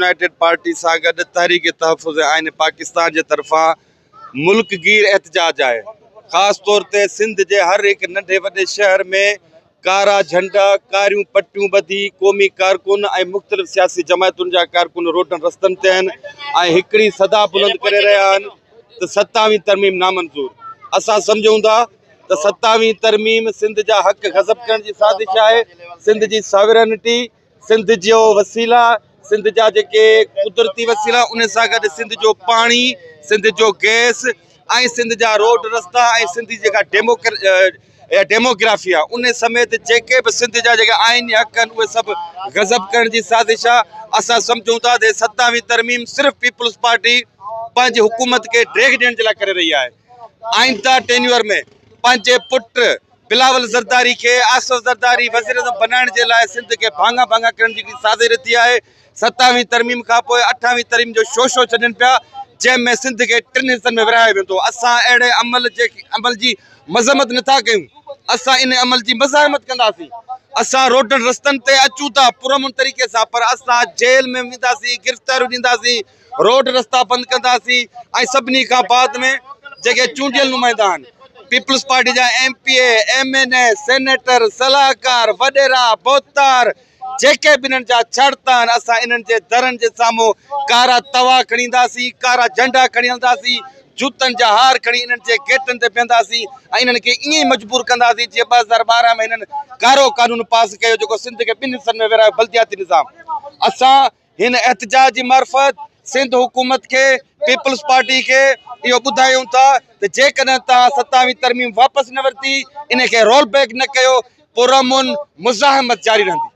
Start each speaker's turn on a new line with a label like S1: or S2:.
S1: United party سان گڏ تحريڪ تحفظ آئين پاڪستان جي طرفان ملڪ گير احتجاج آهي خاص طور تي سنڌ جي هر هڪ ننڍي وڏي شهر ۾ ڪارا جهنڊا ڪاريون پٽيون ٻڌي قومي ڪارڪن ۽ مختلف سياسي جماعتن جا ڪارڪن روڊن رستن تي آهن ۽ هڪڙي صدا بلند ڪري رهيا آهن ته ستاويهين ترميم نامنظور اسان سمجهون ٿا ته ستاويهين ترميم سنڌ جا حق غضب ڪرڻ جي سازش آهي سنڌ جي ساورنٽي سنڌ جو وسيلا سنڌ جا جيڪي قدرتي وسيلا ان سان گڏ سنڌ جو پاڻي سنڌ جو گئس ۽ سنڌ جا روڊ رستا ۽ سنڌ جي جيڪا ڊيموگرافي آهي ان سميت جيڪي به سنڌ جا جيڪي آئيني حق آهن اهي سڀ غضب ڪرڻ جي سازش آهي اسان سمجهون ٿا ته ستاويهين ترميم صرف پيپلز پارٽي پنهنجي حڪومت کي ڊيگهه ڏيڻ جي لاء ڪري رهي آهي آئنده ٽينيور ۾ پنهنجي پٽ بلاول زرداري کي آصف زرداري وزيراعظم بنائڻ جي لاء سنڌ کي ڀاڱا ڀاڱا ڪرڻ جي هڪڙي سازش رٿي آهي، ستاويهين ترميم کان پوء اٺاويهين ترميم جو شوشو ڇڏين پيا، جنهن ۾ سنڌ کي ٽن حصن ۾ ورهايو ويندو، اسان اهڙي عمل جي عمل جي مذمت نٿا ڪيون، اسان ان عمل جي مزاحمت ڪنداسين، اسان روڊن رستن تي اچون ٿا پرامن طريقي سان پر اسان جيل ۾ وينداسين، گرفتاريون ڏينداسين، روڊ رستا بند ڪنداسين ۽ سڀني کان بعد ۾ جيڪي چونڊيل نمائندا آهن پيپلز پارٽي جا M P A, M N A, senator, صلاحڪار، وڏيرا، ڀوتار جيڪي به انهن جا ڇڙتا آهن اسان انهن جي درن جي سامهون ڪارا توا کڻي اينداسين، ڪارا جهنڊا کڻي هلنداسين، جوتن جا هار کڻي انهن جي گيٽن تي بيهنداسين ۽ انهن کي ائين ئي مجبور ڪنداسين جيئن 2012 ۾ هنن ڪارو قانون پاس ڪيو جيڪو سنڌ کي ٻن حصن ۾ ورهايو بلدياتي نظام اسان هن احتجاج جي معرفت سنڌ حڪومت کي پيپلز پارٽي کي اهو ٻڌايون ٿا ته جيڪڏهن توهان ستاويهين ترميم واپس نه ورتي ان کي رول بيڪ نه ڪيو پرامن مزاحمت جاري رهندي.